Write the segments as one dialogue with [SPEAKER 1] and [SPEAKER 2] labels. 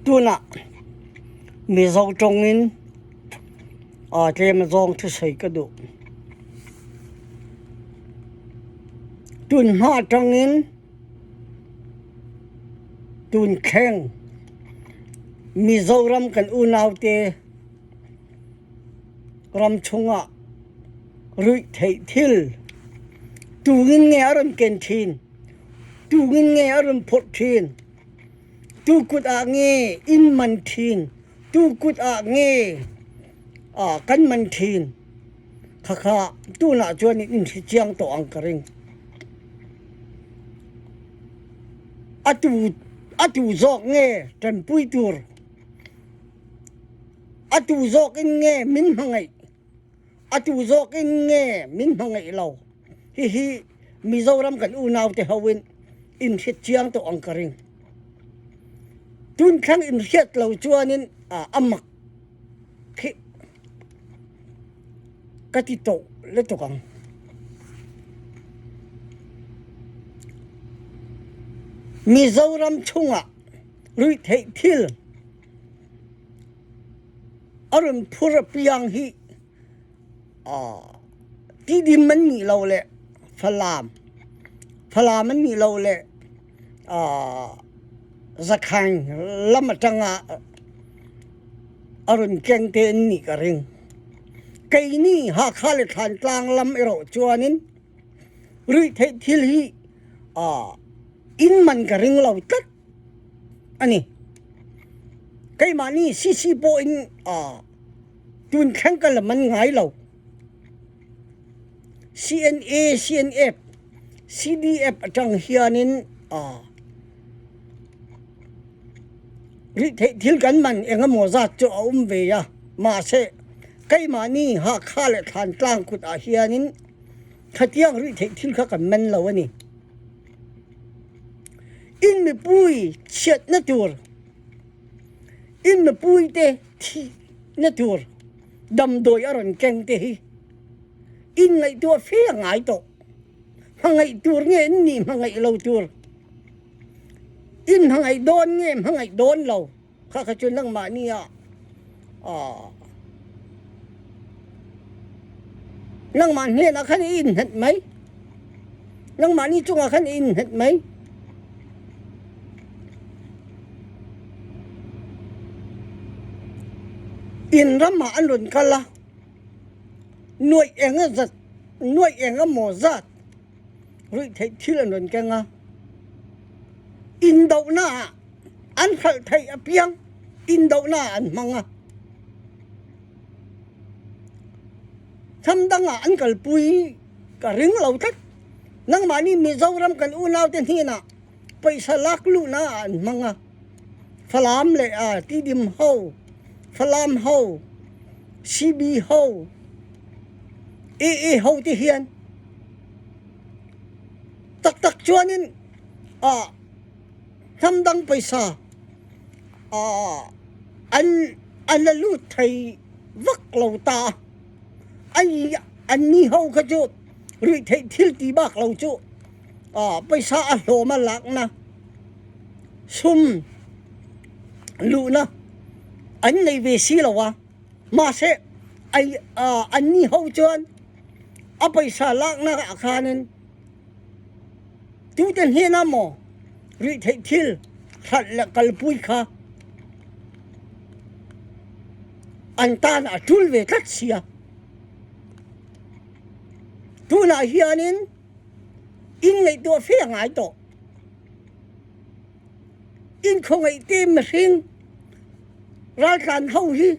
[SPEAKER 1] Tunah Mizo ṭawng in tlem azawng thusawi ka duh. Tunhma ṭangin tunthleng Mizoram kan unaute ram chungah ruihtheih thil tungin nge a rawn ken ṭhin, tungin nge a rawn phorh ṭhin. Tu kut ah nge inn man ṭhin, tu kut ah nge kan man ṭhin. Khakha tunah cun in hre ciang tawh ang ka ring. Atu zawk nge ṭanpui tur, atu zawk in nge min hmangaih. Atu zawk in nge min hmangaih lo. Hihi Mizoram kan unau te ho in in hriat chiang tawh ang ka ring. Tun thlang in hriat lo chuanin a mak khi ka ti tawh lutuk ang. Mizoram chungah ruihtheih thil A run phur apiang hi Tidim an nih lo le Falam Falam an nih lo le Zakhaing lam atang ah a run keng te an nih ka ring. Kei nih Hakha le Thlantlang lam i rawh chuan in ruihtheih thil hi inn man ka ring lo tlat. Ani. Keimah nih CC paw in tun thleng ka lam an ngai lo. CNA, CNF, CDF atang hianin rihtheih thil kan man engemaw zat cu a um ve a. Mahse, keimah nih Hakha le Thlantlang kut ah hianin khatiang rihtheih thil kha kan man lo ani. Inn mipui chiatnak tur, inn mipui te thihnak tur damdawi a rawn keng te hi inn ngaihtuah fe a ngai tawh. Hmangaih tur nge an nih hmangaih lo tur? Inn hmangaih dawn nge hmangaih dawn lo? Khakha cu nangmah nih ah nangmah hnen ah khan i in hnet mei. Nangmah nih cungah khan i in hnet mei. Inn ram ah an run kal a nuaih eng a zat nuaih eng a maw zat ruihtheih thil an run keng a inn dohnak ah an hngalh theih a piang inn dohnak ah an hmang a Thamdang ah an kalpui ka ring lo tlat. Nangmah nih Mizoram kan unau te hnenah paisa lak luhnak ah an hmang a. Falam le Tidim ho, Falam ho, CB ho, AA ho te hian taktak chuanin hnamdang paisa an an la lut thei vak lo ta. An ni ho kha cu ruihtheih thil ti bak lo cu paisa a hlawm a laknak sum luhnak an nei ve si lo a. Mahse an ni ho cun a paisa laknak ah khan in Tute hnen ah maw ruihtheih thil hralh le kalpui kha an tan a ṭul ve tlat sia. Tunah hianin inn ngaihtuah fe a ngai tawh. Inn khawngaih te mihring raltlan ho hi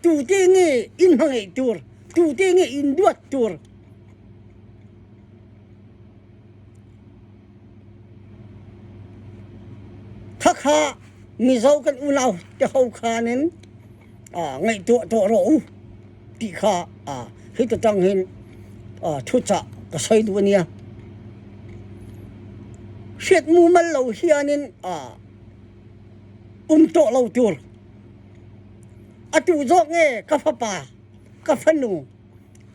[SPEAKER 1] tute nge inn hmangaih tur, tute nge inn duat tur. Khakha Mizo kan unau te ho khan in ngaihtuah tuah rawh u ti kha hi ta tang hin thucah ka soi duh ania. Hriat mumal lo hianin um tawh lo tur. Atu zawk nge ka fapa, ka fanu,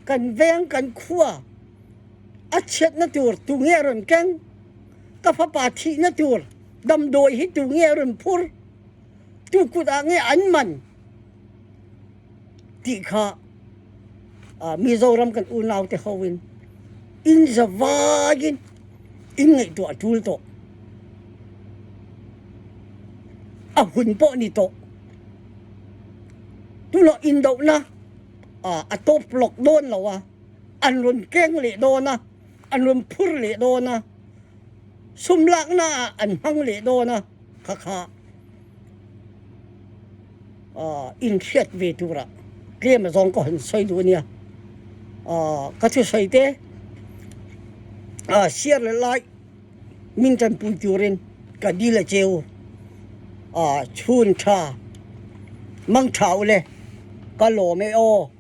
[SPEAKER 1] kan veng kan khua a chiatnak tur tu nge a rawn keng ka fapa thihnak tur damdawi hi tu nge a rawn phur. Tu kut ah nge an man ti kha Mizoram kan unau te ho in in zavai in in ngaihtuah a ṭul tawh. A hun pawh ni tawh. Tunah indohnak a tawp lawk dawn lo a, an run keng leh dawn a, an run phur leh dawn a, sum laknak ah an hmang leh dawn a, khakha in hriat ve turah tlem azawng ka hon soi duh ania. Ka thusawi te share le like min ṭanpui turin ka dil a che u. Chhun ṭha, mang ṭha u le ka lawm e aw.